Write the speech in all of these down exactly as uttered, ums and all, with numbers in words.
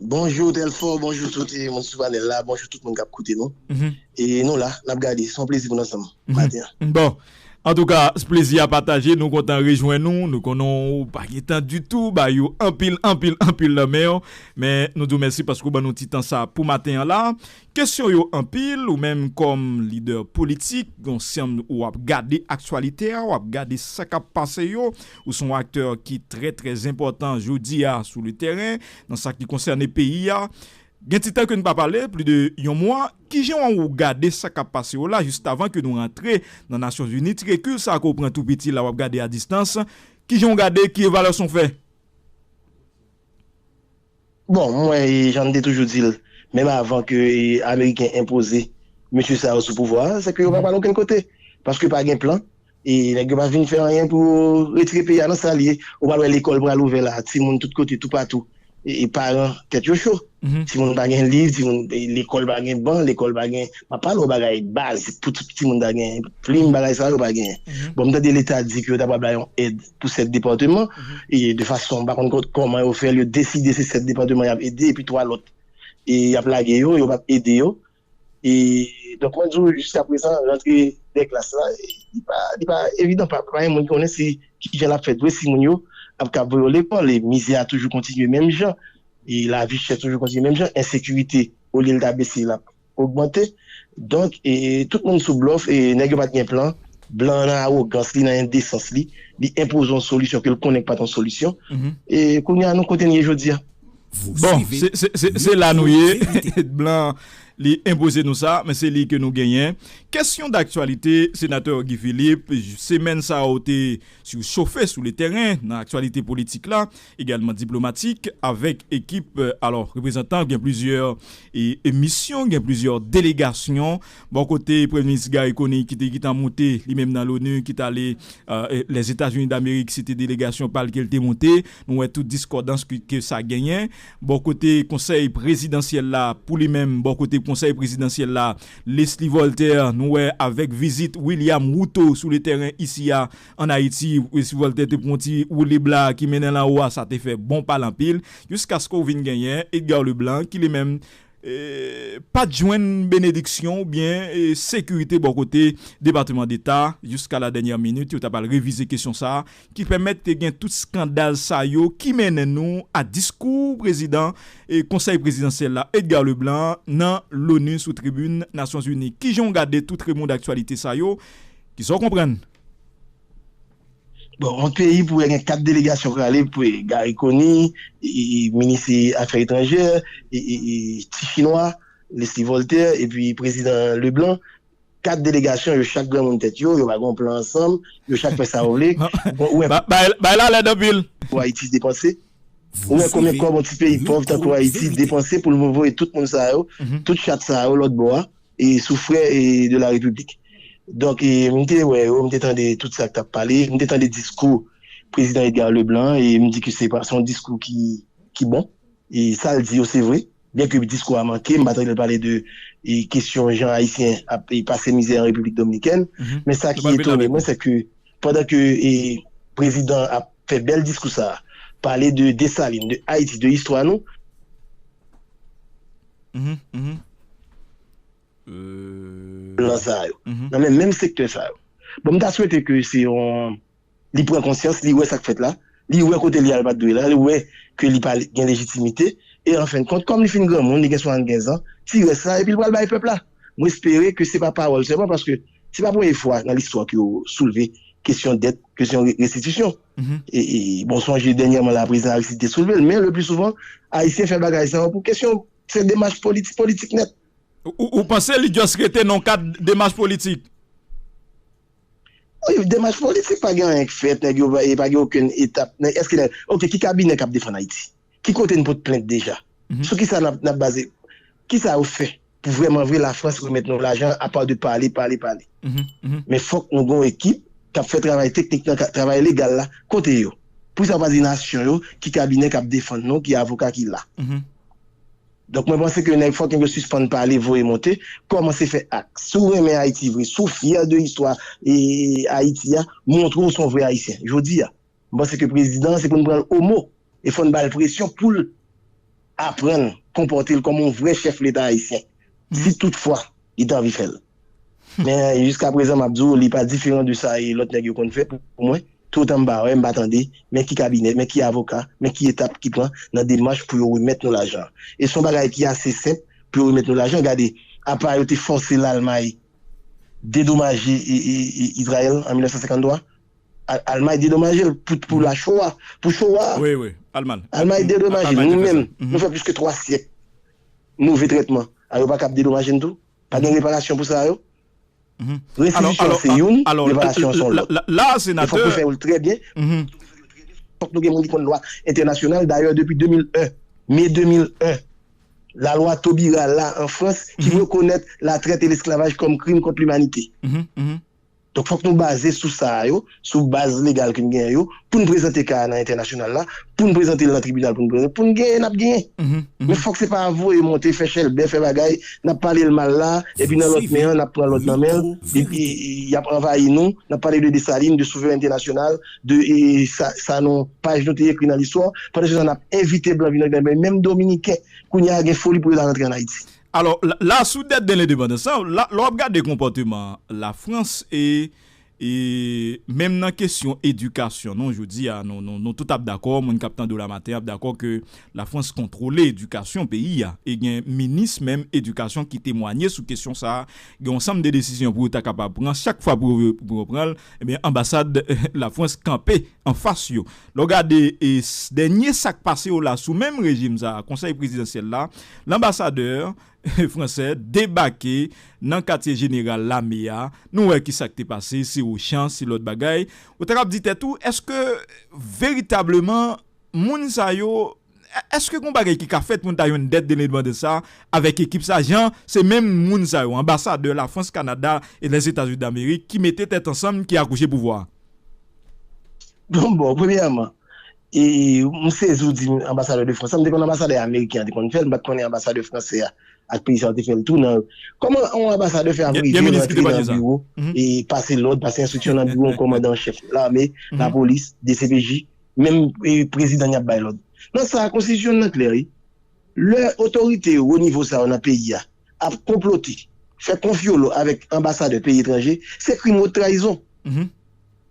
Bonjou Telfò, bonjou tout moun sou panèl la, bonjou tout moun k ap koute nou. E nou la, n ap gade, se yon plezi pou n ansanm maten an. Bon, antouka, plezi a pataje, nou kontan rejwenn ou, nou konnen w pa gen tan ditou, ba yo anpil, anpil, anpil nan men w, men nou di w mèsi paske w ban nou ti tan sa pou maten an la. Kesyon yo anpil, ou menm kòm lidè politik, gon sèm ou ap gade aktyalite a, w ap gade sa k ap pase yo, ou se yon aktè ki trè, trè enpòtan jodi a sou le tèren, nan sa ki konsène peyi a. Gen ti tan ke n pa pale, plis de yon mwa, kijan ou gade sa k ap pase yo la, jis avan ke nou rantre nan Nasyonzini, ti rekil sa ke w pran tou piti la, w ap gade a distans, kijan w gade, ki evalyasyon w fè? Bon, mwen, e, jan m te toujou di l, menm avan ke, e, Ameriken enpoze mesye sa yo sou pouvwa a, se ke yo pa pral okenn kote. Paske pa gen plan. E nèg yo pa vin fè anyen pou retire peyi a nan sa l ye. Ou pral wè lekòl pral ouvè la, timoun tout kote, toupatou. E, e paran, tèt yo cho. Timoun pa gen liv, timoun, e, lekòl pa gen ban, lekòl pa gen, m ap pale w bagay baz, pou tout timoun ta gen plim, bagay sa yo pa genyen. Bon, m tande Leta di ke yo ta pral bay yon èd pou sèt depatman, e de fason, m pa konn kò-, kòman yo fè l, yo deside se sèt depatman y ap ede, epi twa lòt, e y ap lage yo, yo p ap ede yo. E, donk, mwen di w, jiskaprezan, rantre dè klas la, e, li pa, li pa evidan, pa, pa gen moun ki konnen si, kijan l ap fèt vre, si moun yo ap ka voye yo lekòl, e mizè a toujou kontinye menm jan, e lavi chè toujou kontinye menm jan, ensekirite, olye l ta bese, l ap ogmante. Donk, e, tout moun sou blòf, e nèg yo pa t gen plan. Blan an nan awogans li, nan endesans li, li enpoze yon solisyon ke l konnen k pa t yon solisyon. E kounye a, nou kote n ye jodi a. Bon, se, se, se, se la nou ye. Blan, li enpoze nou sa, men se li ke nou genyen. Kesyon daktyalite, Senatè Guy Philippe, semèn sa a ou te sou, chofe sou le tèren, nan aktyalite politik la, egalman diplomatik, avèk ekip, euh, alò, reprezantan, gen plizyè, e, e misyon, gen plizyè delegasyon. Bò kote Premye Minis Garry Conille ki te gentan moute li menm nan l'ONU, ki t ale, euh, e, Lèzetazini Damerik, se te delegasyon pa l ke l te moute. Nou wè tout diskòdans ke, ke sa genyen. Bò kote Konsèy Prezidansyèl la, pou li menm, bò kote Konsèy Prezidansyèl la, Leslie Voltaire, nou wè avèk vizit William Ruto sou le tèren isi a, ann Ayiti, Wesi Voltaire te pran yon ti woulib la ki mennen l anwo a, sa te fè bon pale anpil, jiskaske w vin genyen Edgar Leblanc, ki li menm, e, pa t jwenn benediksyon oubyen, e, sekirite bò kote Depatman Deta, jiska la dènyè minit, yo ta pral revize kesyon sa a, ki pèmèt te gen tout eskandal sa yo ki mennen nou a diskou prezidan, e, Konsèy Prezidansyèl la, Edgar Leblanc, nan l'ONU sou tribin Nasyonzini. Kijan w gade tout remou daktyalite sa yo? Kisa w konprann? Bon, yon peyi pou wè gen kat delegasyon prale, pou Garry Conille, e, e, minis afè etranjè, e, e, e, ti chinwa, Leslie Voltaire, epi prezidan Leblanc, kat delegasyon, yo chak granmoun tèt yo, yo pa gen plan ansanm, yo chak fè sa yo vle. Bon, ou wè, ba-, bay, bay la lèd anpil. Pou Ayiti depanse. Ou wè konbyen kòb yon ti peyi pòv tankou Ayiti depanse pou l voye tout moun sa yo, tout chat sa yo lòt bò a, e sou frè e de la Repiblik. Donk, e, m te wè yo, m te tande tout sa k t ap pale, m te tande diskou prezidan Edgar Leblanc, e m di ke se pa, se yon diskou ki, ki bon. E sa l di yo, se vre. Byen ke diskou a manke, m pa tande l pale de, e, kesyon jan Ayisyen ap, e, pase mizè an Repiblik Dominikèn. Men sa ki etone mwen, se ke pandan ke, e, prezidan ap fè bèl diskou sa a, pale de Desalin, de Ayiti, de istwa nou, plan sa yo. Nan men menm sektè sa yo. Bon, m ta swete ke se yon, li pran konsyans, li wè sa k fèt la, li wè kote li al pa t dwe la, li wè ke li pa gen lejitimite, e an fen de kont, kòm li fin granmoun, li gen swasannkenz an, ti rès la, epi l pral bay pèp la. Mwen espere ke se pa pawòl sèlman, paske se pa premye fwa nan listwa ke yo soulve kesyon dèt, kesyon re-, restitisyon. E, e, bon, sonje dènyèman la, prezidan Aristide te soulve l, men le pli souvan, Ayisyen fè bagay sa yo pou kesyon, se demach politi-, politik nèt. Ou, ou, ou panse li just rete nan kad demach politik? Wi, demach politik, pa gen anyen k fèt, nèg yo pa, e pa gen okenn etap. Nèg, èske nèg, oke, ki kabinè k ap defann Ayiti? Ki kote n pot plent deja? Sou kisa n ap, n ap baze? Kisa yo fè pou vrèman vre Lafrans remèt nou lajan, apa de pale, pale, pale? Men fòk nou gen yon ekip k ap fè travay teknik nan, ka-, travay legal la, kote yo? Poukisa yo pa di nasyon yo ki kabinè k ap defann nou, ki avoka ki la? Donk, mwen panse ke nèg fòk yo sispann pale, voye monte, kòmanse fè ak. Si w renmen Ayiti vre, si w fyè de istwa, e, Ayiti a, montre w se yon vrè Ayisyen. Jodi a, m panse ke prezidan an, se pou n pran l o mo, e fò n ba l presyon pou l aprann konpòte l kòm yon vrè chèf Leta ayisyen, si toutfwa li ta anvi fè l. Men jiskaprezan, m ap di w, li pa diferan de sa e lòt nèg yo konn fè pou, pou mwen. Toutan m pa wè, m pa tande, men ki kabinè, men ki avoka, men ki etap ki pran nan demach pou yo remèt nou lajan an. E se yon bagay ki ase senp pou yo remèt nou lajan. Gade, apa yo te fòse Lalmay dedomaje e, e, e, Izrayèl an mil nèf san senkanntwa, Al- Almay dedomaje l pou, pou la Shoah, pou Shoah. Wi, wi, Alman. Almay dedomaje l. Nou menm, nou fè plis ke twa syèk move trètman. A yo pa kab dedomaje n tou? Pa gen reparasyon pou sa yo? Restitisyon se youn, reparasyon se yon lòt. E fòk nou fè yo trè byen. Fòk nou gen moun ki konn lwa entènasyonal. Dayè, depi de mil en, me de mil en, lalwa Taubira la an Frans ki rekonèt latrèt e lesklavaj kòm krim kont limanite. Donk, fòk nou baze sou sa a yo, sou baz legal ke n genyen yo, pou n prezante ka a nan entènasyonal la, pou n prezante l nan tribinal, pou n prezante, pou n genyen, n ap genyen. Men fòk se pa voye monte, fè chèlbè, fè bagay, n ap pale l mal la, epi nan lòt men an, n ap pran lòd nan men l, epi y ap anvayi nou, n ap pale de Desalin, de souverènte nasyonal, de e, sa, sa nou, paj nou te ekri nan listwa, pandan se tan n ap envite blan vin nan men menm Dominiken, kounye a gen foli pou yo ta rantre ann Ayiti. Alò, la, la sou dèt de lendepandans lan, la, lè w ap gade konpòteman Lafrans e, e menm nan kesyon edikasyon, non, jodi a, nou, nou, nou tout ap dakò, moun k ap tande w la maten ap dakò ke Lafrans kontwole edikasyon peyi a. E gen minis menm edikasyon ki temwanye sou kesyon sa a. Gen yon sanm de desizyon pou yo ta kapab pran, chak fwa pou yo, pou yo pran l, ebyen, anbasad Lafrans kanpe anfas yo. Lè w gade e, s- dènye sa k pase yo la sou menm rejim sa a, konsèy prezidansyèl la, lanbasadè fransè debake nan katye jeneral lame a. Nou wè ki sa k te pase, se Ochan, se lòt bagay. Ou ta kab di tèt ou, èske veritableman moun sa yo, èske gon bagay ki ka fèt pou n ta jwenn dèt de lendepandans sa avèk ekip sa, jan se menm moun sa yo, anbasadè Lafrans, Kanada e Lèzetazini Damerik ki mete tèt ansanm, ki akouche pouvwa a? Bon, bon, premyèman, e, m sezi w di anbasadè de Frans. M te konn anbasadè ameriken an te konn fè l, m pa t konnen anbasadè fransè a ak peyi sa yo te fè l tou nan. Kòman yon anbasadè fè ap rive rantre nan biwo e pase lòd, pase enstriksyon nan biwo yon kòmandan an chèf lame, lapolis, D C P J, menm e, prezidan y ap bay lòd? Nan sa a, konstitisyon nan klè, wi. Lè otorite wo nivo sa yo nan peyi a ap konplote, fè konfyolo avèk anbasadè peyi etranje, se krim wot trayizon.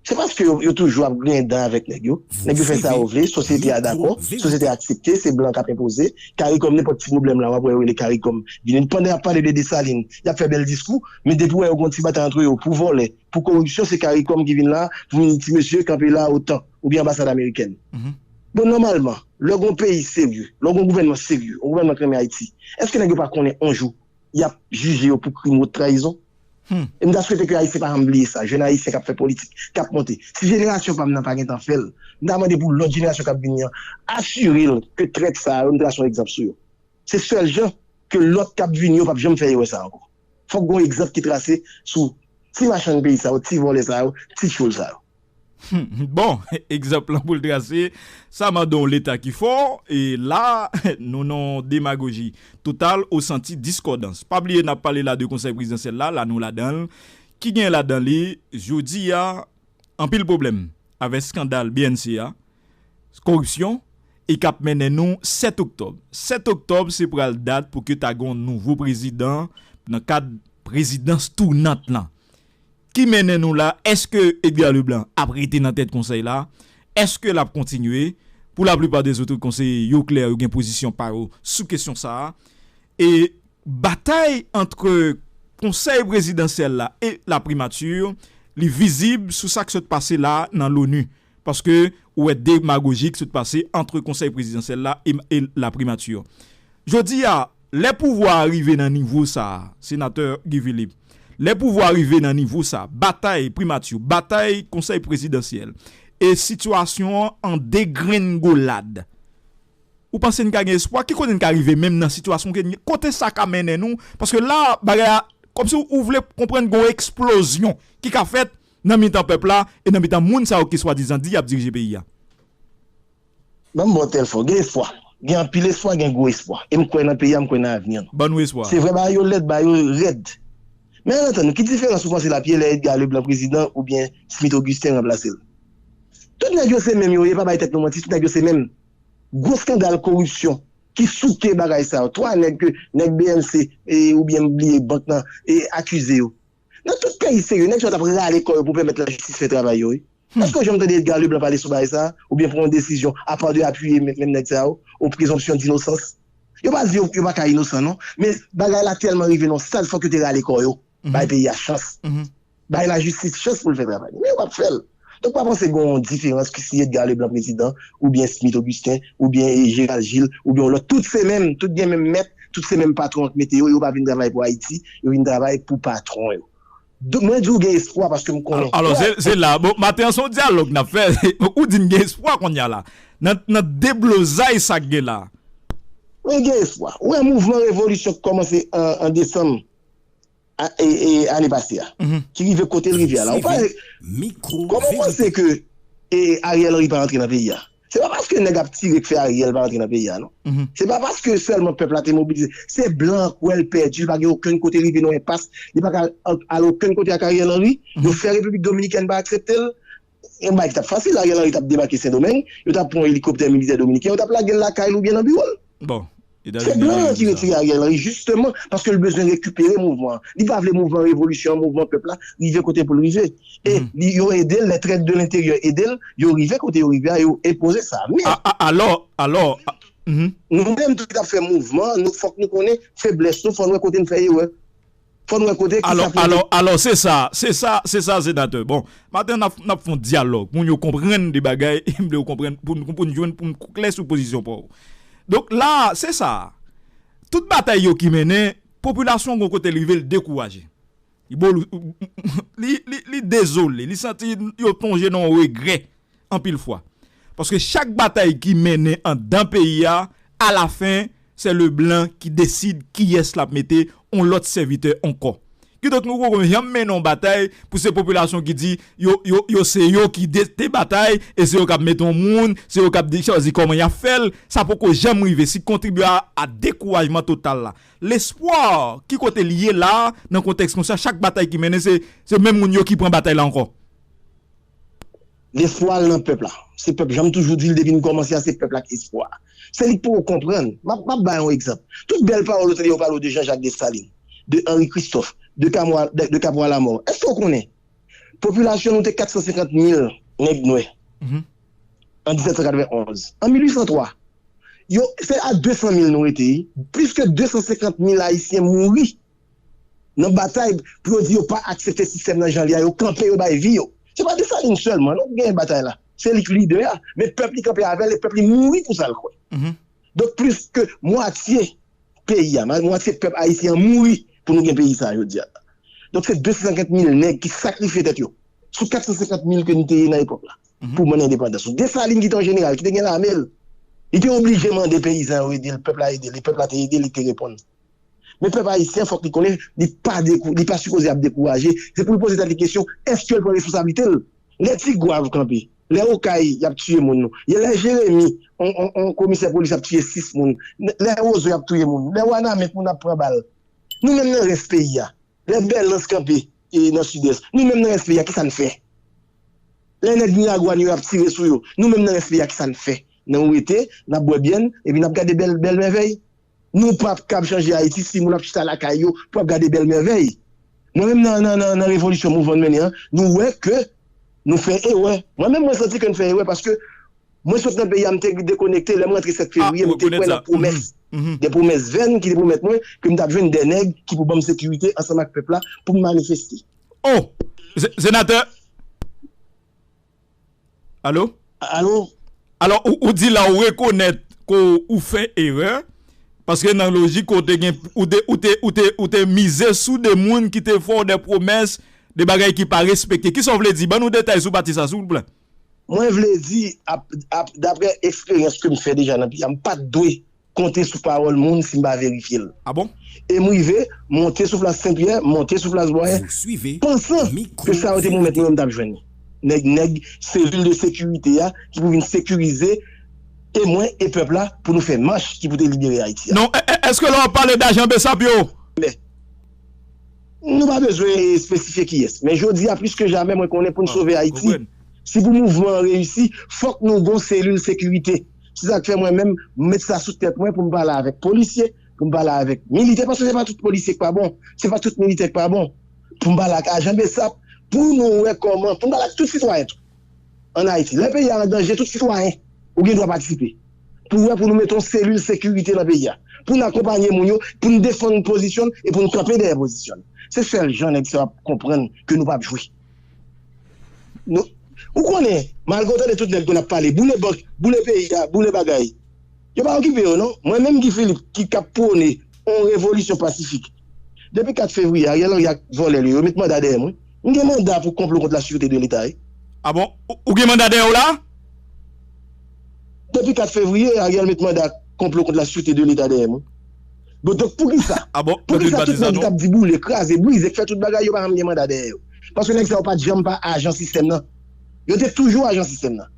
Se paske yo, yo toujou ap griyen dan avèk nèg yo. Nèg yo fè sa yo vle, sosyete a dakò, sosyete a aksepte, se blan k ap enpoze. Karikòm, nenpòt ti pwoblèm la, w ap wè yo rele Karikòm vini. Pandan y ap pale de Desalin, y ap fè bèl diskou, men depi w wè yo gen yon ti batay antre yo pou vòlè, pou koripsyon, se Karikòm ki vin la, pou vin di ti mesye, kanpe la otan, oubyen anbasad amerikèn. Bon, nòmalman, lè w gen yon peyi serye, lè w gen yon gouvènman serye, yon gouvènman k renmen Ayiti, èske nèg yo pa konnen yon jou y ap jije yo pou krim wot trayizon? E m ta swete ke Ayisyen pa janm bliye sa, jèn Ayisyen k ap fè politik, k ap monte. Si jenerasyon pa m nan pa gentan fè l, m ta mande pou lòt jenerasyon k ap vini an asire l ke trèt sa yo, m trase yon egzanp sou yo. Se sèl jan ke lòt k ap vini yo p ap janm fè erè sa ankò. Fòk gen yon egzanp ki trase sou ti machann peyi sa yo, ti vòlè sa yo, ti tchòl sa yo. Bon, egzanp lan pou l trase, sa mande yon Leta ki fò, e la, nou nan yon demagoji total, ou santi diskòdans. Pa bliye n ap pale la de konsèy prezidansyèl la, la nou ladan l. Ki gen ladan li, jodi a, anpil pwoblèm avèk eskandal B N C a, koripsyon, e k ap mennen nou sèt oktòb. Sèt oktòb, se pral dat pou ke ta gen yon nouvo prezidan nan kad prezidans tounant lan. Ki mennen nou la, èske Edgar Leblanc ap rete nan tèt konsèy la? Èske l ap kontinye? Pou laplipa de zòt konseye yo klè, yo gen pozisyon pa yo sou kesyon sa a. E batay ant konsèy prezidansyèl la e la primati, li vizib sou sa k sot pase la nan l'ONU. Paske ou wè demagoji k sot pase ant konsèy prezidansyèl la e, e la primati. Jodi a, lè pouvwa a rive nan nivo sa a, senatè Guy Philippe, lè pouvwa a rive nan nivo sa a, batay primati, batay konsèy prezidansyèl, e sitiyasyon an an degrengolad, ou panse n ka gen espwa? Ki kote n ka rive menm nan sitiyasyon ke n ye? Kote sa ka mennen nou? Paske la, bagay la, kòmsi ou vle konprann gen yon eksplozyon ki ka fèt nan mitan pèp la e nan mitan moun sa yo ki swadizan di y ap dirije peyi a. Ban m ba w tèl fò. Gen espwa. Gen anpil espwa, gen gwo espwa. E m kwè nan peyi a, m kwè nan avni an. Ban nou espwa. Se vre, bagay yo lèd, bagay yo rèd. Men ann antann nou, ki diferans ou panse l ap ye lè Edgar Leblanc prezidan oubyen Smith Augustin ranplase l? Tout nèg yo se menm yo ye, pa bay tèt nou manti, tout nèg yo se menm. Gwo eskandal koripsyon ki souke bagay sa yo. Twa nèg ke nèg B M C e, oubyen m bliye bank nan e, akize yo. Nan tout peyi serye, nèg sa yo t ap rale kò yo pou pèmèt lajistis fè travay yo, wi. Èske w janm tande Edgar Leblanc pale sou bagay sa a? Oubyen pran yon desizyon apa de apiye menm, menm nèg sa yo, o prezonpsyon dinosans? Yo pa di yo, yo pa ka inosan, non. Men bagay la tèlman rive nan yon stad, fòk yo te rale kò yo. Bay peyi a chans. Bay lajistis chans pou l fè travay li. Men yo p ap fè l. Donk, pa panse gen yon diferans ki si Edgar Leblanc prezidan, oubyen Smith Augustin, oubyen Gérald Gilles, oubyen yon lòt. Tout se menm, tout gen menm mèt, tout se menm patwon k mete yo, yo pa vin travay pou Ayiti, yo vin travay pou patwon yo. Donk, mwen di w gen espwa paske m konnen. Alò, se, se la. Bon, maten an, se yon dyalòg n ap fè. Ou di n gen espwa kounye a la. Nan, nan deblozay sa k gen la. Mwen gen espwa. Ou wè mouvman revolisyon k kòmanse an, an desanm a, e, e, ane pase a, ki rive kote l rive a la. Ou pa, kòman w panse ke e, Ariel Henry pa antre nan peyi a? Se pa paske nèg ap tire k fè Ariel pa antre nan peyi a, non. Se pa paske sèlman pèp la te mobilize. Se blan an kwè l pèdi, li pa gen okenn kote, li rive nan enpas, li pa ka al, al okenn kote ak Ariel Henry. Yo fè Repiblik Dominikèn pa aksepte l. Yon bagay ki t ap fasil, Ariel Henry t ap debake Sendomeng, yo t ap pran yon elikoptè militè dominiken, yo t ap lage l lakay li oubyen nan biwo l. Bon. Se blan an ki retire Ariel Henry, jisteman, paske l bezwen rekipere mouvman an. Li pa vle mouvman revolisyon an, mouvman pèp la, rive kote pou l rive. E li, yo ede l, les traîtres de l'intérieur ede l, yo rive kote yo rive a, yo enpoze sa. Men, a, a, alò, alò, a, mhm. Nou menm tou ki t ap fè mouvman an, nou, fòk nou konnen feblès nou, fò n wè kote n fè erè. Fò n wè kote ki sa pou nou. Alò, alò, se sa, se sa, se sa, senatè. Bon, maten, n ap, n ap fè yon dyalòg, pou moun yo konprann de bagay, m vle yo konprann, pou n, pou n jwenn, pou n klè sou pozisyon pa w. Donk, la, se sa. Tout batay yo ki mennen, popilasyon gon kote l rive, l dekouraje. Li, li, li, li dezole, li santi yo plonje nan yon regrè anpil fwa. Paske chak batay ki mennen anndan peyi a, alafen, se le blan ki deside kiyès l ap mete yon lòt sèvitè ankò. Kidonk nou poko janm mennen yon batay pou se popilasyon ki di yo, yo, yo se yo ki de, te batay e se yo k ap mete yon moun, se yo k ap di, chwazi kòman y ap fè l. Sa poko janm rive si kontribye a, a dekourajman total la. Lespwa, ki kote l ye la, nan kontèks konsa, chak batay ki mennen, se, se menm moun yo ki pran batay la ankò? Lespwa l nan pèp la. Se pèp, jan m toujou di l depi n kòmanse a, se pèp la k espwa. Se li k poko konprann. M ap, m ap bay yon egzanp. Tout bèl pawòl ou tande yo pale w de Jean-Jacques Dessalines, de Henri Christophe, de Capois, de, de Capois Lamort. Èske w konnen popilasyon nou te kat san senkant mil nèg nwè an disèt san katrevenn onz? An mil uit san twa, yo, se a de san mil nou rete, wi. Plis ke de san senkant mil Ayisyen mouri nan batay pou yo di yo pa aksepte sistèm nan jan l ye a, yo kanpe, yo bay vi yo. Se pa Desalin sèlman, non, ki genyen batay la. Se li k lidè a, men pèp li kanpe avè l e pèp li mouri pou sa l kwè. Donk, plis ke mwatye peyi a, ma-, mwatye pèp ayisyen an mouri pou nou gen peyi sa a jodi a. Donk, se de san senkant mil nèg ki sakrifye tèt yo sou kat san senkant mil ke nou te ye nan epòk la, pou mande endepandans nou. Desalin ki te yon jeneral, ki te gen lame l, li te oblije mande peyizan yo ede l, pèp la ede l, e pèp la te ede l, li te reponn. Men pèp ayisyen, fòk li konnen, li pa dekou-, li pa sipoze ap dekouraje. Se pou l poze tèt li kesyon, èske l pran responsablite l? Lè Tigwav kanpe, lè Okay y ap tiye moun nou, lè Jeremi, on, on, on komisè polis ap tiye sis moun, lè Wozo y ap touye moun, lè Wanament moun ap pran bal, nou menm nan rès peyi a, lè Bèlans kanpe, e, nan Sidès, nou menm nan rès peyi a, kisa n fè? Lè nèg Miragwàn yo ap tire sou yo, nou menm nan rès peyi a, kisa n fè? N ap rete, n ap bwè byè n, epi n ap gade bèl, bèl mèvèy. Nou p ap kab chanje Ayiti si moun ap chita lakay yo pou ap gade bèl mèvèy. Mwen menm nan, nan, nan, nan revolisyon mouvman n mennen an, nou wè ke nou fè erè. Mwen menm mwen santi ke n fè erè paske mwen sot nan peyi a, m te dekonekte, lè m rantre sèt fevriye, m te kwè nan pwomès. De pwomès vèn ki te pwomèt mwen ke m t ap jwenn de nèg ki pou ban m sekirite ansanm ak pèp la pou m manifeste. Oh! Se-, senatè, Alo? Alo? Alò, ou, ou di la ou rekonèt ke ou fè erè, paske nan lojik ou te gen, ou te, ou te, ou te, ou te mize sou de moun ki te fè w de pwomès, de bagay ki pa respekte. Kisa w vle di? Ban nou detay sou pati sa, silvouplè. Mwen vle di, ap, ap, daprè eksperyans ke m fè deja nan peyi a, m pa t dwe konte sou pawòl moun si m pa verifye l. A bon? E m rive, monte sou plas Senpyè, monte sou plas Bwayè, pansan ke sa yo te pwomèt mwen yo m t ap jwenn. Nèg, nèg, selil de sekirite a ki pou vin sekirize e mwen e pèp la pou nou fè mach ki pou te libere Ayiti a. Non, è-, è-, èske lè w ap pale de ajan Besap yo? Men, nou pa bezwen espesifye kiyès. Men jodi a, plis ke jamè, mwen konnen pou n sove Ayiti, si pou mouvman an reyisi, fòk nou gon selil sekirite. Se sa k fè mwen menm, m met sa sou tèt mwen pou m pale avèk polisye, pou m pale avèk militè, paske se pa tout polisye k pa bon, se pa tout militè k pa bon. Pou m pale ak ajan BSAP, pou nou wè kòman, pou m pale ak tout sitwayen tou. Ann Ayiti. Lè peyi a an danje, tout sitwayen, ou gen dwa patisipe. Pou wè, pou nou mete yon selil sekirite nan peyi a. Pou n akonpanye moun yo, pou n defann pozisyon n e pou n kanpe dèyè pozisyon n. Se sèl jan nèg sa yo ap konprann ke nou p ap jwe. Nou, ou konnen, malgre w tande tout nèg konn ap pale, boule bank, boule peyi a, boule bagay. Yo pa okipe yo, non. Mwen menm, Guy Philippe, ki k ap pwone yon revolisyon pasifik. Depi kat fevriye, Ariel Henry ak vòlè l yo, yo met manda dèyè mwen. M gen manda pou konplo kont la sûreté de l'État, wi. Ah bon? Ou, ou gen manda dèyè w la? Depi kat fevriye, Ariel met manda konplo kont la sûreté de l'État dèyè mwen. Bon, donk, poukisa? Ah bon? Poukisa tout nèg ki t ap di boule, kraze, brize, k fè tout bagay, yo pa janm gen manda dèyè yo? Paske nèg sa yo pa t janm pa ajan sistèm nan. Yo te toujou ajan sistèm nan.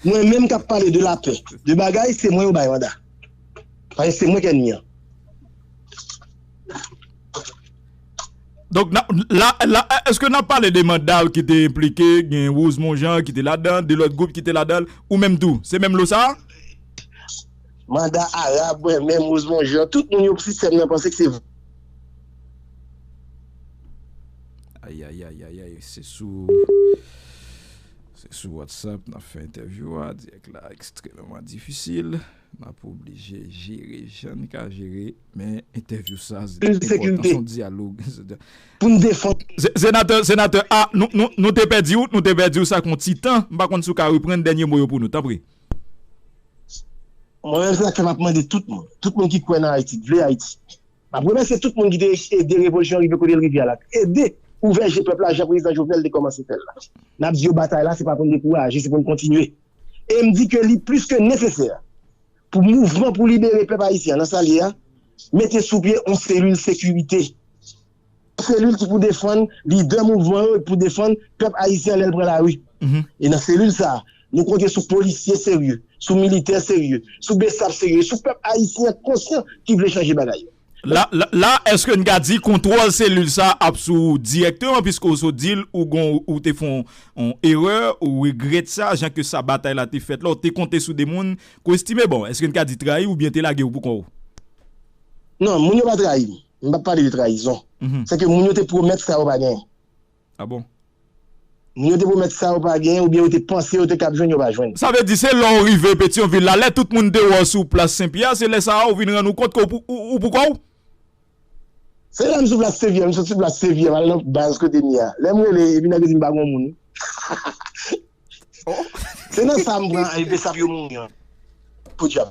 Mwen menm k ap pale de lapè, de bagay, se mwen yo bay manda. Paske se mwen k ènmi an. Donk, la, la, èske n ap pale de Mandal ki te enplike, gen Rosemond Jean ki te ladan, de lòt gwoup ki te ladan, ou menm tou? Se menm lo sa a? Manda Arab, mwen menm, Rosemond Jean, tout moun yo sistèm nan panse ke se vre. Ayayayayay, se sou, se sou WhatsApp n ap fè entèvyou a, dirèk la ekstrèmman difisil. N ap oblije jere jan n ka jere, men entèvyou sa se enpòtan, se yon dyalòg. Pou n defann. Se- Senatè, senatè, a, nou, nou, nou te pèdi w, nou te pèdi w sa k yon ti tan. M pa konn si w ka reprann dènye mo yo pou nou, tanpri. Mwen menm, se sa k fè m ap mande tout moun, tout moun ki kwè nan Ayiti, ki vle Ayiti. M ap remèsye tout moun ki te ede revolisyon rive kote l rive a la. Ede ouvè je pèp la, jan prezidan Jovenel te kòmanse fè l la. N ap di yo batay la, se pa pou n dekouraje, se pou n kontinye. E m di ke li plis ke nesesè pou mouvman pou libere pèp ayisyen an nan sa l ye a, mete sou pye yon selil sekirite. Yon selil ki pou defann lidè mouvman yo, pou defann pèp ayisyen an lè l pran lari. E nan selil sa a, nou konte sou polisye serye, sou militè serye, sou BSAP serye, sou pèp ayisyen konsyan ki vle chanje bagay yo. La, la, la, èske n ka di kontwòl selil sa ap sou ou dirèkteman, piske ou sot di l, ou gon, ou te fè yon, yon erè, ou regrèt sa, jan ke sa batay la te fèt la, ou te konte sou de moun ke w estime, bon, èske n ka di trayi oubyen te lage w pou kò w? Non, moun yo pa trayi m. M p ap pale de trayizon. Se ke moun yo te pwomèt sa yo pa genyen. Ah bon? Moun yo te pwomèt sa yo pa genyen, oubyen yo te panse yo te kab jwenn, yo pa jwenn. Sa vle di se lè w rive Petyonvil la, lè tout moun te wè w sou plas Senpyè a, se lè sa a ou vin rann ou kont ke ou pou, ou, ou pou kò w? Se lè m sou plas Senpyè, m sot sou plas Senpyè, m al nan baz kote m ye a. Lè m rele, epi nèg yo di m pa gon moun. Se nan sa m pran, e, BSAP yo mouri an. Podyab.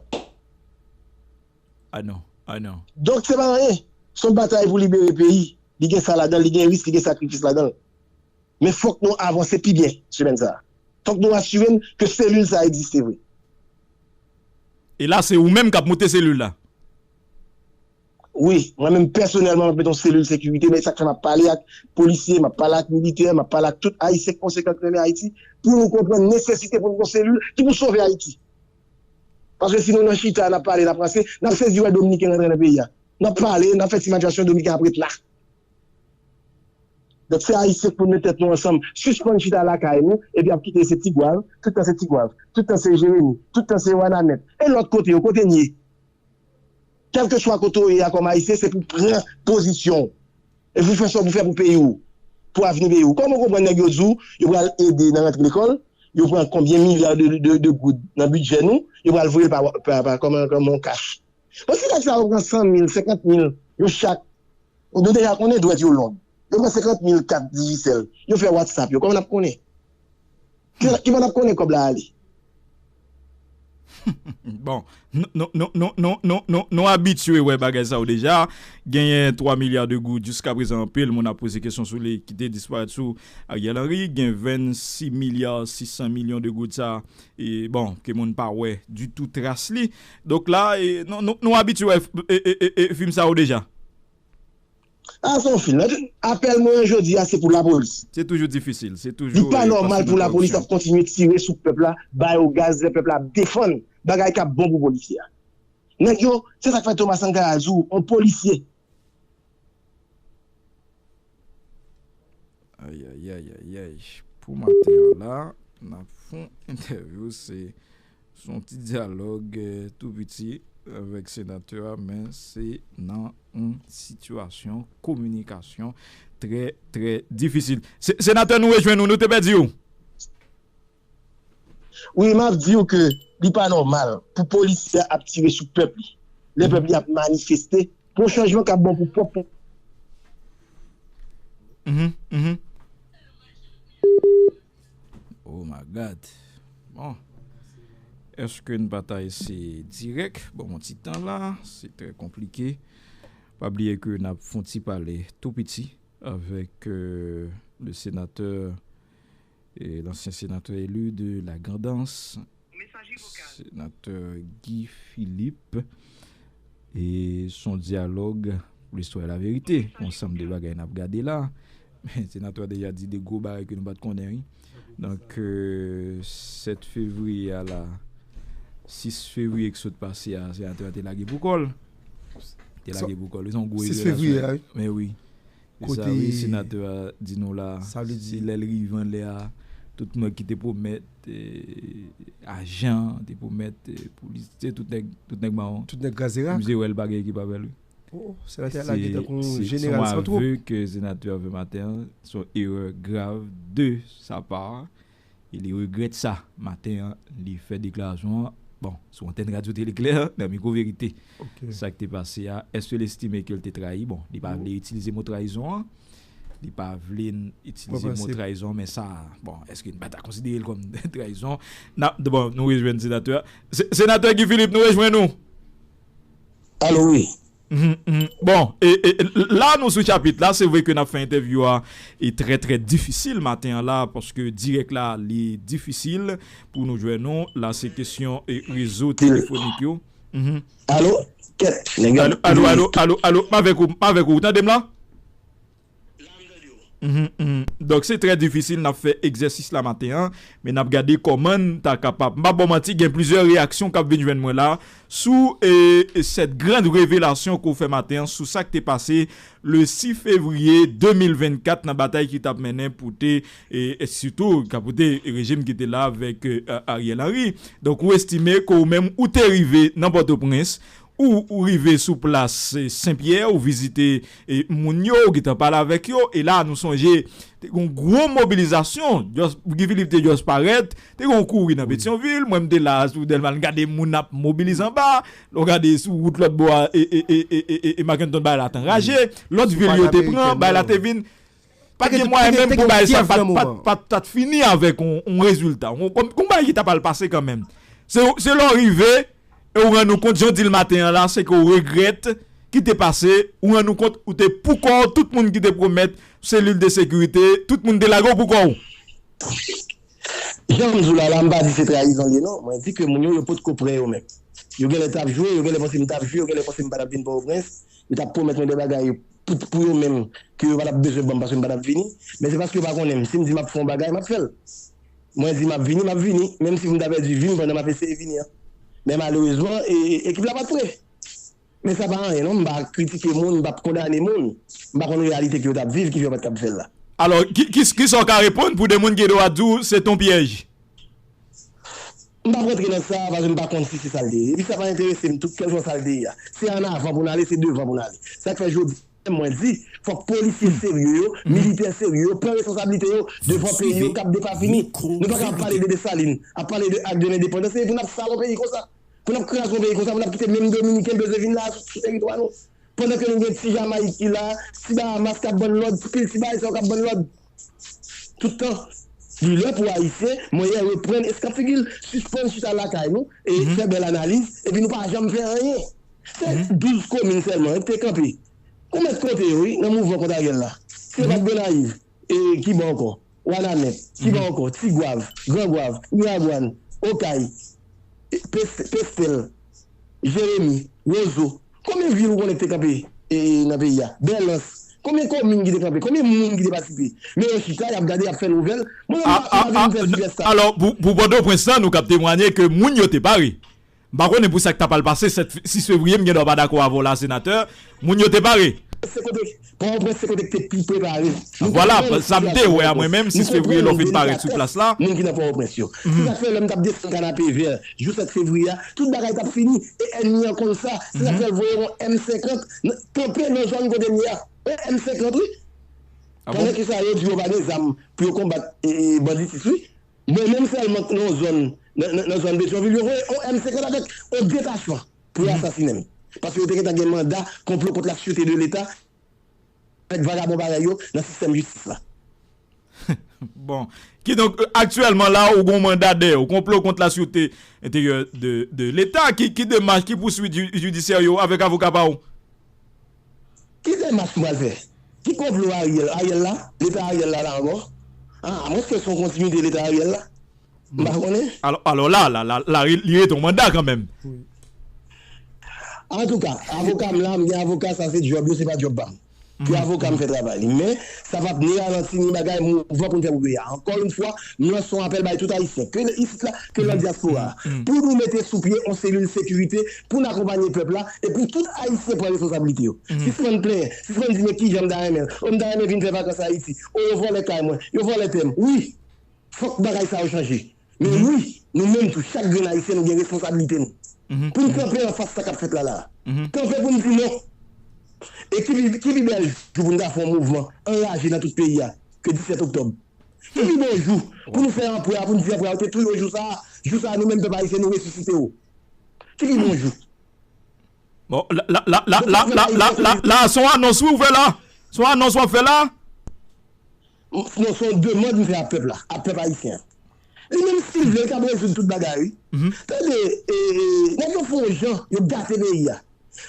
Ah non, ah non. Donk, se pa anyen. Se yon batay pou libere peyi. Li gen sa ladan l, li gen risk, li gen sakrifis ladan l. Men fòk nou avanse pi byen semèn sa a. Fòk nou asire n ke selil sa a egziste vre. E la, se ou menm k ap monte selil la? Wi, mwen menm pèsonèlman, m ap mete yon selil sekirite, men sa k fè m ap pale ak polisye, m ap pale ak militè, m ap pale ak tout Ayisyen ki konsekan, ki renmen Ayiti, pou nou konprann nesesite pou nou gen yon selil ki pou sove Ayiti. Paske si nou nan chita, n ap pale, n ap ranse, n ap sezi wè Dominiken rantre nan peyi a. N ap pale, n ap fè ti manifestasyon, Dominiken ap ret la. Donk, se Ayisyen k pou n met tèt nou ansanm, sispann chita lakay nou, epi ap kite se Tigwav, tout tan se Tigwav, tout tan se Jeremi, tout tan se Wanament. E lòt kote yo, kote n ye? Kèlkeswa kote w ye a kòm Ayisyen, se pou pran pozisyon w. E pou fè sa w pou fè pou peyi w, pou avni peyi w. Kòman w konprann nèg yo di w, yo pral ede nan rantre lekòl, yo pran konbyen milya de, de, de goud nan bidjè nou, yo pral voye l pa, pa, pa, kòman, kòman yon kach. Bon, si nèg sa yo pran san mil, senkant mil, yo chak, nou deja konnen dwèt yo long. Yo pran senkant mil kat Digicel, yo fè WhatsApp yo, kòman n ap konnen? Ki, ki bò n ap konnen kòb la ale? Bon, nou, nou, nou abitye wè bagay sa yo deja. Genyen twa milya de goud, jiskaprezan anpil moun ap poze kesyon sou li, ki te disparèt sou Ariel Henry. Gen vennsis milya sis san milyon de goud sa, e, bon, ke moun pa wè ditou tras li. Donk la, e, nou, nou, nou abitye wè, e, e, e, e, fim sa yo deja. A, se yon fim. Apèl mwen an jodi a, se pou lapolis. Se toujou difisil. Se toujou, e, paske nan kondisyon. Li pa nòmal pou lapolis ap kontinye tire sou pèp la, ba yo gaz, lè pèp la ap defann bagay k ap bon pou polisye a. Nèg yo, se sa k fè Thomas Sankara di w, yon polisye. Ayayayayay. Pou maten an la, n ap Entèvyou, se, se yon ti dyalòg, eh, tou piti avèk senatè a, men se nan yon sitiyasyon kominikasyon trè, trè difisil. Se, senatè, nou rejwenn ou, nou te pèdi w. Wi, m ap di w ke li pa nòmal pou polisye a ap tire sou pèp li. Lè pèp li ap manifeste pou yon chanjman k ap bon pou pwòp pèp. Mhm, mhm. Oh my God. Bon. Èske n pa ta eseye dirèk? Bon, yon ti tan la, se trè konplike. Pa bliye ke n ap fè yon ti pale tou piti avèk, euh, le sénateur, euh, l'ancien sénateur élu de la Grand'Anse, senatè Guy Philippe. E se yon dyalòg pou listwa e laverite. Yon ansanm de bagay n ap gade la. Men senatè a deja di de gwo bagay ke nou pa t konnen, wi. Donk, euh, sèt fevriye a la, sis fevriye ki sot pase a, senatè a te lage pou kò l. Te lage pou kò l. Se yon gwo erè l ap fè. Men wi. E sa, wi, senatè a di nou la, se lè l rive anlè a, tout nèg ki te pwomèt, eh, ajan, te pwomèt, eh, polis, se tout nèg, tout nèg mawon. Tout nèg kraze rak. Misye wè l pa gen ekip avè l, wi. Oh, senatè a lage tankou yon jeneral san twoup. Se yon aveu ke senatè a fè maten an, se yon erè grav de sa pa. E li regrèt sa. Maten an, li fè deklarasyon an, bon, sou antèn Radyo Tele Klè, nan mikwo verite. Sa k te pase a, èske l estime ke l te trayi? Bon, li pa vle itilize mo trayizon an. Li pa vle n itilize mo trayizon, men sa, bon, èske n pa ta konsidere l kòm trayizon? N ap, bon, nou rejwenn senatè a. Se, senatè Guy Philippe, nou rejwenn ou. Alo, wi. Mhm, mhm. Bon, e, e, la nou sou chapit la, se vre ke n ap fè entèvyou a, e trè, trè difisil maten an la, paske dirèk la, li difisil pou nou jwenn nou. La, se kesyon, e, rezo telefonik yo. Mhm. Alo, kèt, nèg yo ap Alo, alo, alo, alo, alo, m avèk ou, m avèk ou, ou tande m la? Mhm, mhm. Donk, se trè difisil, n ap fè egzèsis la maten an, men n ap gade kòman n ta kapab. M p ap ba w manti, gen plizyè reyaksyon k ap vin jwenn mwen la sou, e, e, cette grande révélation ke w fè maten an, sou sa k te pase le sis fevriye de mil vennkat nan batay ki t ap mennen pou te, e, e, sitou, ka pote rejim ki te la avèk, e, Ariel Henry. Donk, ou estime ke ou menm, ou te rive nan Pòtoprens, ou, ou rive sou plas, e, Senpyè, ou vizite, e, moun yo, ou gentan pale avèk yo, e la, nou sonje, te gen yon gwo mobilizasyon, Guy Philippe te just parèt, te gen yon kouri nan Petyonvil, mwen m te la sou Dèlma, m gade moun ap mobilize anba, lè w gade sou wout lòt bò a, e, e, Mackenton bagay la t anraje, lòt vil yo te pran, bagay la te vin, pa t gen mwayen menm pou bagay sa pa t, pa t, pa t fini avèk yon, yon rezilta. Yon, yon, yon bagay ki ta pral pase kanmenm. Se, se lè w rive, e ou rann ou kont, jan w di l maten an la, se ke w regrèt ki te pase, ou rann ou kont, ou te poukò w, tout moun ki te pwomèt selil de sekirite, tout moun te lage w poukò w. Jan m di w la, la, m pa di se trayizon l ye, non. Mwen di ke moun yo, yo potko prè yo menm. Yo genlè t ap jwe, yo genlè panse m t ap jwe, yo genlè panse m pa t ap vin Pòtoprens. Yo t ap pwomèt mwen de bagay pou, pou yo menm, ke yo pa t ap bezwen ban m paske m pa t ap vini. Men se paske yo pa konnen m. Si m di m ap fè yon bagay, m ap fè l. Mwen di m ap vini, m ap vini, menm si pou m ta pèdi vi m pandan m ap eseye vini an. Men malerezman, e, e, ekip la pa t prè. Men sa pa anyen non, m pa kritike moun, m p ap kondane moun. M pa konn reyalite ke yo t ap viv ki fè yo pa t kab fè l la. Alò, ki, ki, kisa w ka reponn pou de moun ki gen dwa di w se t on pyèj? M p ap rantre nan sa, paske m pa konn si se sa l te ye. Epi sa pa enterese m tou, kèlswa sa l te ye a. Se ann avan pou n ale, se devan pou n ale. Sa k fè jodi a mwen di, fòk polisye serye yo, militè serye yo, pran responsablite yo devan peyi yo k ap depafini. Nou pa ka ap pale de Desalin, ap pale de ak de lendepandans, epi n ap sal yon peyi konsa. Pou n ap kraze yon peyi konsa, pou n ap kite menm Dominiken bezwen vin la sou, sou teritwa nou. Pandan ke nou gen ti Jamayik ki la, ti Bahamas k ap bann lòd, ti pil ti bagay sa yo k ap bann lòd. Tout tan. Li lè pou Ayisyen, mwen yè reprann eskap figi l, sispann chita lakay nou, e fè bèl analiz, epi nou pa janm fè anyen. Se douz komin sèlman, ki te kanpe. Ou mèt konte yo, wi, nan mouvman kont Ariel la. Se pa t Gonayiv. E ki bò ankò? Wanament. Ki bò ankò? Tigwav, Grangwav, Miragwàn, Okay, e, Pes-, Pestèl, Jeremi, Wozo. Konbyen vil ou konnen ki te kanpe, e, nan peyi a? Bèlans. Konbyen komin ki te kanpe? Konbyen moun ki te patisipe? Men yo chita, y ap gade, y ap fè nouvèl. Mwen menm, m pa vin fè sijè sa. Alò, pou, pou Pòtoprens lan, nou kab temwanye ke moun yo te pare. M pa konnen pou sa k ta pral pase sèt, sis fevriye, m gen dwa pa dakò avè w la, senatè. Moun yo te pare. Pòtoprens se kote, Pòtoprens se kote ki te pi prepare. Nou te Vwala, konnen sa m te wè a mwen menm, sis fevriye lè w fin parèt sou plas la. Moun ki nan Pòtoprens yo. Se sa k fè lè m t ap desann Kanapevè jou sèt fevriye a, tout bagay t ap fini. E ènmi an konn sa. Se sa k fè l voye yon M senkant kanpe nan zòn kote m ye a. Yon M senkant, wi. Pandan ke sa yo di yo pa gen zam pou yo konbat e, e, banditis, wi. Mwen menm sèlman nan yon zòn, nan, nan, nan zòn Petyonvil, yo voye yon M senkant avèk yon detachman pou yo asasinen m. Paske yo te gentan gen manda konplo kont la sirete de Leta avèk vagabon parèy yo nan sistèm jistis la. Bon. Kidonk, aktyèlman la, ou gen yon manda dèyè w, konplo kont la sirete enteryè de, de Leta. Ki, ki demach, ki pouswit jidisyè yo avèk avoka pa w? Ki demach m pral fè? Ki konplo Ariel? Ariel la? Leta Ariel la la ankò? Ah, amwenske se yon kontinite Leta Ariel la? M pa konnen. Alò, alò la, la, la, la, li rete yon manda kanmenm. Antouka, avoka m la, m gen avoka, sa se djòb yo, se pa djòb pa m. Ke avoka m fè travay li. Men, sa p ap ni ralanti, ni bagay, mouvman pou n fè pou peyi a. Ankò yon fwa, m lanse yon apèl bay tout Ayisyen, ke isit la, ke nan dyaspora a, pou nou mete sou pye yon selil sekirite pou n akonpanye pèp la e pou tout Ayisyen pran responsablite yo. Sispann plenyen, sispann di men kijan m ta renmen l. O, m ta renmen vin fè vakans Ayiti. O, yo vòlè kay mwen, yo vòlè tè m. Wi, fòk bagay sa yo chanje. Men wi, nou menm tou, chak grenn Ayisyen, nou gen responsablite nou. Pou n kanpe anfas sa k ap fèt la la. Kanpe pou n di non. E ki pi, ki pi bèl jou pou n ta fè yon mouvman anraje nan tout peyi a ke disèt oktòb? Ki pi bon jou pou nou fè anprè a, pou n di anprè a, yo te touye w jou sa a, jou sa a, nou menm pèp ayisyen, nou resisite w. Ki pi bon jou? Bon, la, la, la, la, la, la, la, la, se yon anons wi w fè la. Se yon anons w ap fè la. Non, se yon demann m fè a pèp la, a pèp ayisyen an. Li menm si l vle, li kab rezoud tout bagay, wi. Tande, e, e, nèg yo fè yon jan, yo gate peyi a.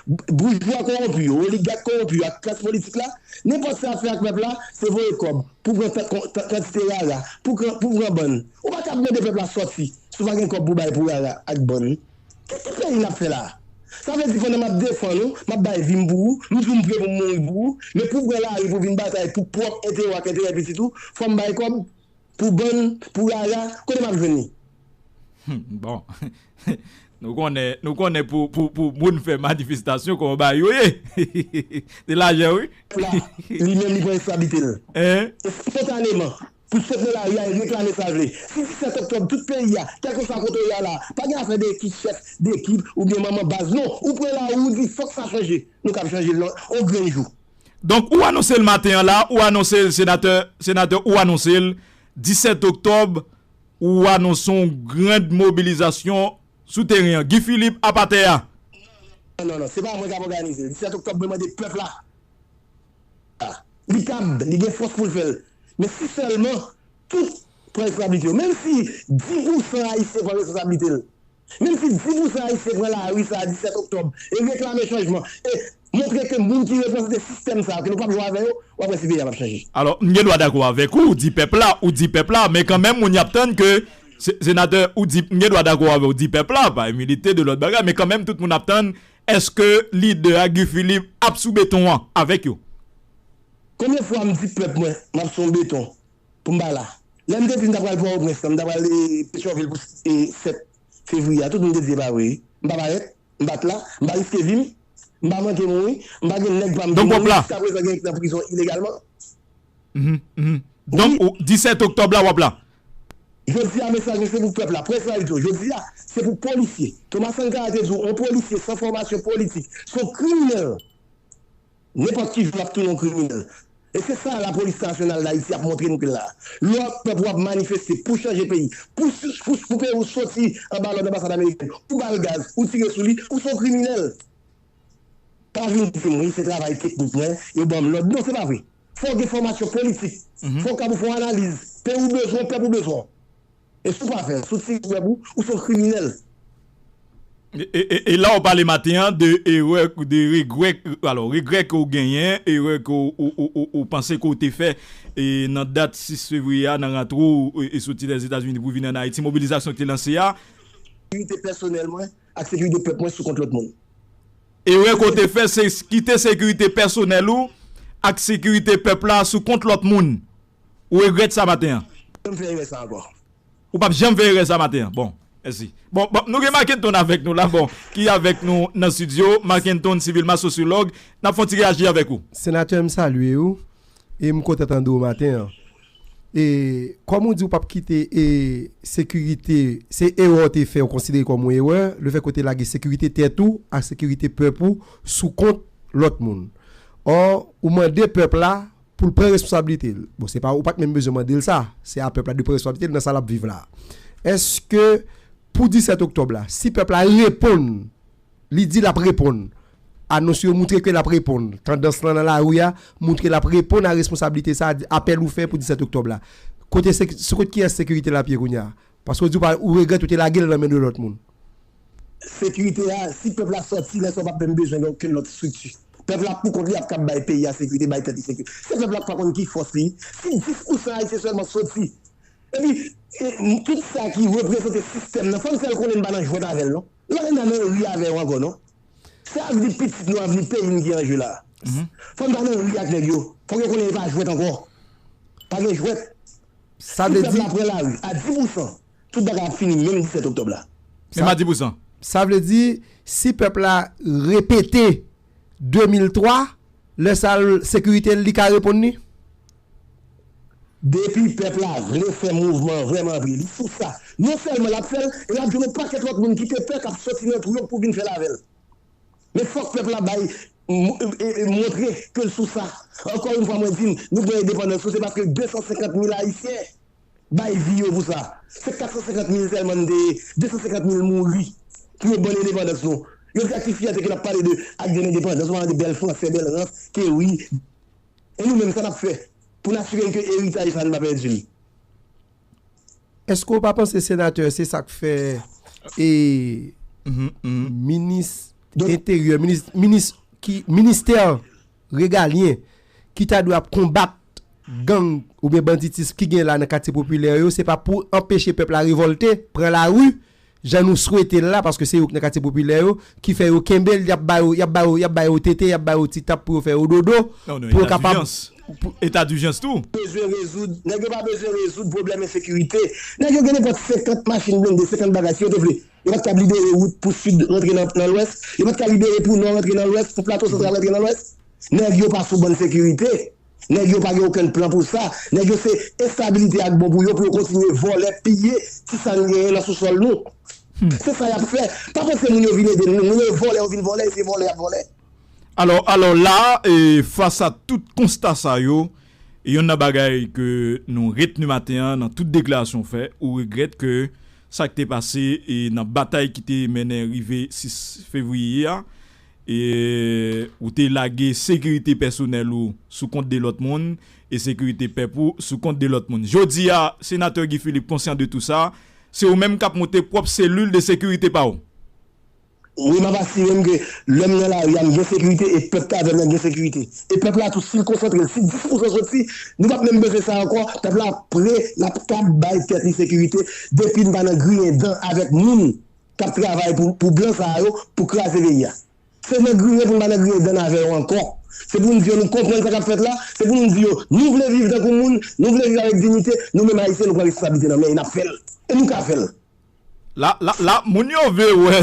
Boujwa kowonpi yo, oligak kowonpi yo ak klas politik la, nenpòt sa y ap fè ak pèp la, se voye kòb pou pran kantite rara, pou pran bann. Ou pa kab mande pèp la sòti si w pa gen kòb pou bay pou rara ak bann. Ki, ki peyi n ap fè la a? Sa vle di pandan m ap defann ou, m ap bay vi m pou ou, m di w m pre pou m mouri pou ou, men pou w pran lari pou w vin batay pou pwòp enterè w ak enterè pitit ou, fò m bay kòb pou bann, pou rara, kote m ap jwenn li? Bon. Nou konnen, nou konnen pou, pou, pou moun fè manifestasyon kòman bagay yo ye. Se lajan wi. Pèp la, li menm li pran responsablite l. Espontaneman, pou l sot nan lari a e reklame sa l vle. Si disèt oktòb, tout peyi a, kèlkeswa kote w ye a la, pa gen afè de ki chèf, de ki, oubyen manman baz, non. Ou pran lari, ou di fòk sa chanje. Nou kab chanje l nan yon grenn jou. Donk, ou anonse l maten an la, ou anonse l, senatè, senatè, ou anonse l, disèt oktòb, ou anonse yon grann mobilizasyon sou teren an. Guy Philippe ap atè a. Non, non, non, se pa mwen k ap òganize l. Disèt oktòb, mwen mande pèp la. Ah, li kab, li gen fòs pou l fè l. Men si sèlman tout pran responsablite yo. Menm si dis pousan Ayisyen pran responsablite l. Menm si dis pousan Ayisyen pran lari sa a disèt oktòb e reklame chanjman e montre ke moun ki reprezante sistèm sa a, ke nou p ap jwe avè yo, w ap wè si peyi a p ap chanje. Alò, m gen dwa dakò avèk ou, ou di pèp la, ou di pèp la, men kanmenm moun y ap tann ke, se, senatè, ou di, m gen dwa dakò avè w, ou di pèp la, pa imilite de lòt bagay, men kanmenm tout moun ap tann, èske lidè a Guy Philippe ap sou beton an avèk yo? Konbyen fwa m di pèp mwen, m ap sou yon beton? Pou m pa la. Lè m te di m ta pral Pòtoprens lan, m ta pral e, Petyonvil pou e, sèt fevriye a, tout moun te di e pa vre wi. M pa parèt, m pa t la, m pa riske vi m, m pa manke mouri, m pa gen nèg pa m ki mouri, jiskaprezan gen nèg ki nan prizon ilegalman. Donk, disèt oktòb la, w ap la? Jodi a, mesaj mwen se pou pèp la, près la, jodi a, se pou polisye. Thomas Sankara te di w, yon polisye san fòmasyon politik, se yon kriminèl. Nenpòt ki jou l ap tounen yon kriminèl. E se sa lapolis nasyonal d Ayiti ap montre nou ke l la. Lè w ap pèp ou ap manifeste pou chanje peyi, pou, pou, pou peyi w soti anba lòd anbasad ameriken, ou ba l gaz, ou tire sou li, ou se yon kriminèl. Pa vin di m wi, se travay teknik mwen, yo ban m lòd. Non, se pa vre. Fò w gen fòmasyon politik. Fò w kab ou fè yon analiz. Peyi w bezwen w, pèp ou bezwen w. E si w pa fè l, si w tire sou pèp ou, ou se yon kriminèl. E, e, e, e la w pale maten an de erè, de regrè, alò, regrè ke w genyen, erè ke w, w, w, w, w panse ke w te fè, e nan dat sis fevriye a, nan rantre w, e, e soti Lèzetazini pou vin ann Ayiti, mobilizasyon ki te lanse a. Sekirite pèsonèl mwen ak sekirite pèp mwen sou kont lòt moun. Erè ke w te fè, se kite sekirite pèsonèl ou ak sekirite pèp la sou kont lòt moun. Ou regrèt sa maten an? Janm fè erè sa ankò. Ou p ap janm fè erè sa maten an. Bon. Mèsi. Bon, bon, nou gen Marc Anthony avèk nou la, bon, ki avèk nou nan estidyo. Marc Anthony, sivilman sosyològ, n ap fè yon ti reyaji avèk ou. Senatè, m salye ou. E m kontan tande w maten an. E kòm ou di w p ap kite e sekirite, se erè w te fè, ou konsidere kòm yon erè, lefètke w te lage sekirite tèt ou ak sekirite pèp ou sou kont lòt moun. Ò, ou mande pèp la pou l pran responsablite l. Bon, se pa, ou pa t menm bezwen mande l sa. Se a pèp la de pran responsablite l nan sa l ap viv la. Èske pou disèt oktòb la, si pèp la reponn, li di l ap reponn, anons yo moutre ke l ap reponn, tandans lan nan lari a moutre l ap reponn a responsablite sa, apèl ou fè pou disèt oktòb la, kote se, sou kot kiyès sekirite l ap ye kounye a? Paske ou di w pa, ou regrèt ou te lage l nan men de lòt moun. Sekirite a, si pèp la sòti, lè sa w p ap menm bezwen okenn lòt estrikti. Pèp la pou kont li ap kab bay peyi a sekirite, bay tèt li sekirite. Se pèp la k pa konn ki fòs li. Si dis pousan Ayisyen sèlman soti, epi e, tout sa ki reprezante sistèm nan, fò n fè l konnen n pa nan jwèt avè l non. N pa nan ri avè yo ankò non. Se avni pitit nou, avni peyi n ki an je la. Fò n pa nan ri ak nèg yo. Fòk yo konnen e pa jwèt ankò. Pa gen jwèt. Sa vle di, si pèp la pran lari a dis pousan, tout bagay ap fini menm disèt oktòb la. Menm a dis pousan. Sa vle di, si pèp la repete de mil twa, lè sa l, sekirite l, li ka reponn li? Depi pèp la vle fè mouvman vrèman vre, li sou sa. Non sèlman l ap fè l, e l ap jwenn yon pakèt lòt moun ki te pè k ap soti nan twou yo pou vin fè l avè l. Men fòk pèp la bay, m- e- e- montre ke l sou sa. Ankò yon fwa mwen di n, nou gen endepandans nou se paske de san senkant mil Ayisyen bay vi yo pou sa. Se kat san senkant mil sèlman n te ye, de san senkant mil mouri pou yo ban n endepandans nou. Yo di ak ki fyète ke n ap pale de ak de lendepandans, nou pa de bèl fransè, bèl rans, ke wi. E nou menm, sa n ap fè pou n asire n ke eritaj sa a, n pa pèdi l? Èske w pa panse, senatè, se sa k fè e minis enteryè, minis, minis ki, ministè regalyen ki ta dwe ap konbat gang oubyen banditis ki gen la nan katye popilè yo, se pa pou anpeche pèp la revòlte, pran lari, jan nou swete l la, paske se yo k nan katye popilè yo, ki fè yo kenbe l, y ap ba yo, y ap ba yo, y ap ba yo tete, y ap ba yo ti tap pou yo fè yo dodo, pou yo kapab. Eta dijans tou. Bezwen rezoud, nèg yo pa bezwen rezoud pwoblèm ensekirite. Nèg yo gen nenpòt senkant machin blende, senkant bagay, si yo te vle. Yo pa t kab libere wout pou sid rantre nan, nan lwès. Yo pa t ka libere pou nò rantre nan lwès, pou plato santral rantre nan lwès. Nèg yo pa sou bann sekirite. Nèg yo pa gen okenn plan pou sa. Nèg yo se enstabilite ak bon pou yo, pou yo kontinye vòlè, piye ti sa n genyen nan sousòl nou. Se sa y ap fè. Pa panse moun yo vin ede nou. Moun yo vòlè, yo vin vòlè, e se vòlè y ap vòlè. Alò, alò la, e, fas a tout konsta sa yo, e yonn nan bagay ke nou retni maten an nan tout deklarasyon w fè, ou regrèt ke sa k te pase e nan batay ki te mennen rive sis fevriye a, e ou te lage sekirite pèsonèl ou sou kont de lòt moun e sekirite pèp ou sou kont de lòt moun. Jodi a, senatè Guy Philippe konsyan de tou sa, se ou menm k ap monte pwòp selil de sekirite pa w. Wi, m ap asire m ke lè m nan lari a, m gen sekirite e pèp k avè m nan gen sekirite. E pèp la tou, si l konsantre l, si dis pousan soti, nou p ap menm bezwen sa ankò. Pèp la pre, l ap kab bay tèt li sekirite depi n pa nan griyen dan avèk moun k ap travay pou, pou blan sa a yo, pou kraze peyi a. Se nan griyen pou n pa nan griyen dan avè yo ankò. Se pou n di yo nou konprann sa k ap fèt la, se pou nou di yo nou vle viv tankou moun, nou vle viv avèk diyite, nou menm Ayisyen nou pran responsablite nan men n ap fè l. E nou ka fè l. La, la, la, moun yo vle wè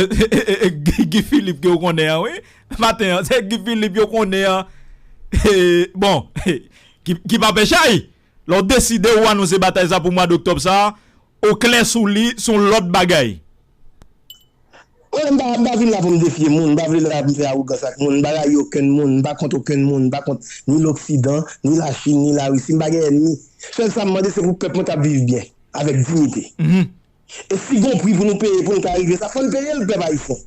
Guy Philippe ke w konnen an, wi. Maten an, se Guy Philippe yo konnen an. Bon, ki, ki pa pè chay. Lè w deside ou anonse batay sa pou mwa doktòb sa, ou klè sou li, se yon lòt bagay. Mwen, m pa, m pa vin la pou m defye moun, m pa vle la pou m fè awogans ak moun, m pa rayi okenn moun, m pa kont okenn moun, m pa kont ni Loksidan, ni Lachin, ni Larisi, m pa gen ènmi. Sèl sa m mande, se pou pèp mwen ta viv byen, avèk diyite. E si gon pri pou nou peye pou n ka rive sa, fò n peye l, pèp ayisyen.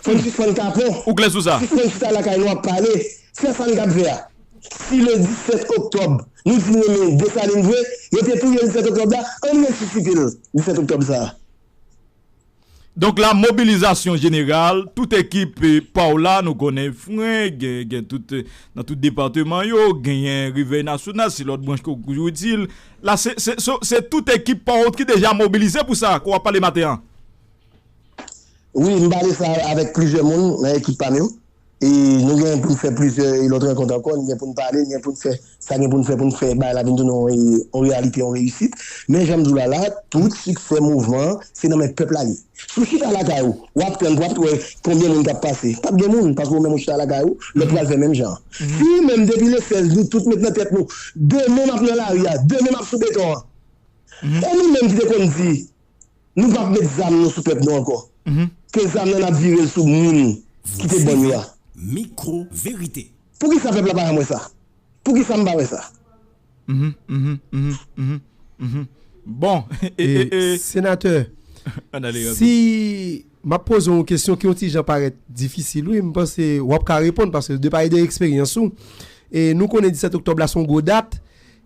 Fò n sispann kapon. Ou klè sou sa? Sispann chita lakay nou ap pale. Se sa n t ap fè a. Si le disèt oktòb, nou di n renmen Desalin vre, yo te touye l disèt oktòb la, ann resisite l disèt oktòb sa a. Donk la, mobilizasyon jeneral, tout ekip, eh, pa w la, nou konnen fren, gen, gen tout, eh, nan tout depatman yo, genyen Revèy Nasyonal, se lòt branch ke w toujou di l. La, se, se, se, se tout ekip pa w ki deja mobilize pou sa, ke w ap pale maten an. Wi, m pale sa avèk plizyè moun nan ekip pa m yo. E nou gen pou n fè plizyè e lòt rankont ankò, nou gen pou n pale, nou gen pou n fè sa gen pou n fè, pou n fè bagay la vin tounen yon, yon reyalite, yon reyisit. Men jan m di w la, la, tout siksè mouvman an, se nan men pèp la li ye. Si w chita lakay ou, w ap tann, w ap wè konbyen moun k ap pase. P ap gen moun, paske ou menm ou chita lakay ou, lòt pral fè menm jan. Si ou menm, depi le sèz, nou tout met nan tèt nou, demen m ap nan lari a, demen m ap sou beton an. E nou menm ki te konn di, nou p ap met zam nou sou pèp nou ankò. Ke zam nan n ap vire l sou moun ki te ban yo a. Mikro Verite. Poukisa pèp la pa janm wè sa? Poukisa m pa wè sa? Bon, e, e, e, Senatè, ann ale rapi. Si m ap poze w yon kesyon ki yon ti jan parèt difisil, wi, m panse w ap ka reponn paske de pa de eksperyans ou. E nou konnen disèt oktòb la se yon gwo dat.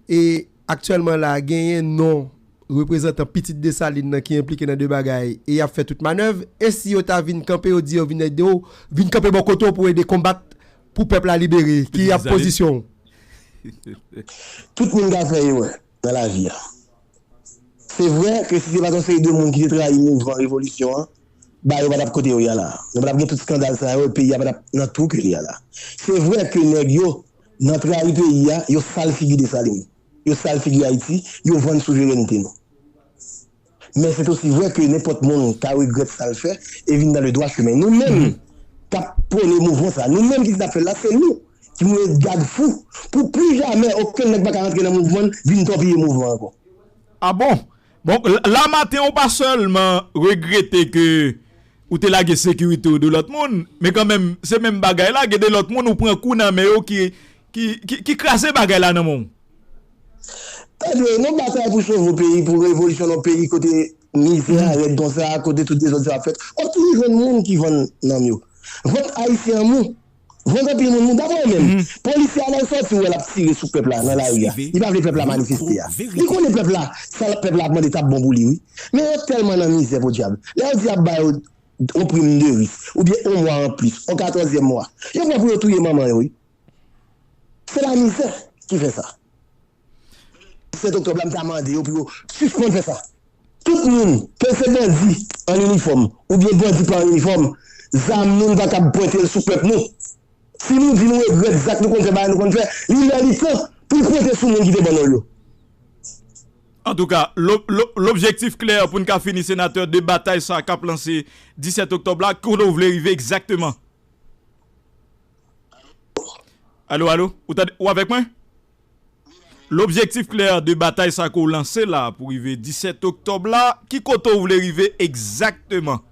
E aktyèlman la, genyen non reprezantan pitit Desalin nan ki enplike nan de bagay e y ap fè tout manèv. E si yo ta vin kanpe, yo di yo vin ede w, vin kanpe bò kote w pou ede konbat pou pèp la libere, ki ap pozisyon w? Tout moun ka fè erè nan lavi a. Se vre ke si se pa t yon seri de moun ki te trayi mouvman revolisyon an, ba yo pa t ap kote yo ye a la. Nou pa t ap gen tout eskandal sa yo, peyi a pa t ap nan twou ke li ye a la. Se vre ke nèg yo, nan trayi peyi a, yo sal figi Desalin. Yo sal figi Ayiti, yo vann souverènte nou. Men se osi vre ke nenpòt moun ka regrèt sa l fè e vin nan le dwa chemen. Nou menm k ap pwone mouvman sa, nou menm ki t ap fè l la, se nou ki pou ret gad fou pou pli jamè okenn nèg pa ka rantre nan mouvman n vin tòpiye mouvman an ankò. A bon? Bon, la maten ou pa sèlman regrete ke ou te lage sekirite w de lòt moun, men kanmenm, se menm bagay la, gen de lòt moun ou pran kou nan men yo ki, ki, ki, ki kraze bagay la nan men w. Tande, nan batay pou sove peyi, pou revolisyon nan peyi kote mizè a rèd konsa, kote tout dezòd sa ap fèt, w ap toujou jwenn moun ki vann nanm yo. Vant Ayisyen an mou. Vann anpil moun mou. Dapre w menm, polisye a lè l sòti, ou wè l ap tire sou pèp la nan lari a. Li pa vle pèp la manifeste a. Li konnen pèp la, sa pèp la ap mande t ap bon pou li, wi. Men yo tèlman nan mizè, podyab. Lè yo di y ap ba yo yon prim de ris, oubyen yon mwa anplis, yon katòzyèm mwa, yo pran pou yo touye manman yo, wi. Se lamizè ki fè sa. Disèt oktòb la, m ta mande yo pou yo sispann fè sa. Tout moun, ke se bandi an inifòm oubyen bandi pa an inifòm, zam nou, nou pa kab pwente l sou pèp nou. Si nou di nou regrèt zak nou konn fè, bagay nou konn fè, li lè li tan pou n pwente sou moun ki te ban nou yo. Antouka, lo- lo- lobjektif klè pou n ka fini, senatè, de batay sa k ap lanse disèt oktòb la, kote w vle rive egzakteman? Alo, alo, ou tande, ou avèk mwen? Lobjektif klè de batay sa ke w lanse la pou rive disèt oktòb la, ki kote w vle rive egzakteman?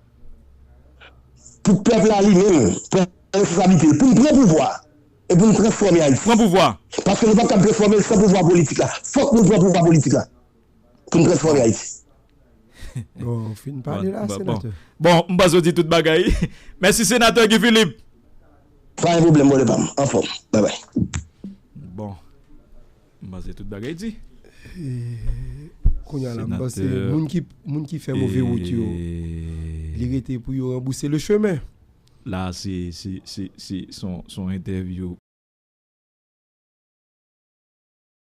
Pou pèp la li menm pran responsablite l, pou n pran pouvwa e pou n transfòme Ayiti. Pran pouvwa. Paske nou p ap kab transfòme l san pouvwa politik la. Fòk nou pran pouvwa politik la pou n transfòme Ayiti. Bon, fin pale la, senatè. Bon, m panse w di tout bagay. Mèsi, senatè Guy Philippe. Pa gen pwoblèm, bòdè pa m. Anfòm. Babay. Bon. M panse tout bagay di. Kounye a la, m panse moun ki, moun ki fè move wout yo, li rete pou yo ranbouse le chemen. La, se, se, se, se, se yon, se yon entèvyou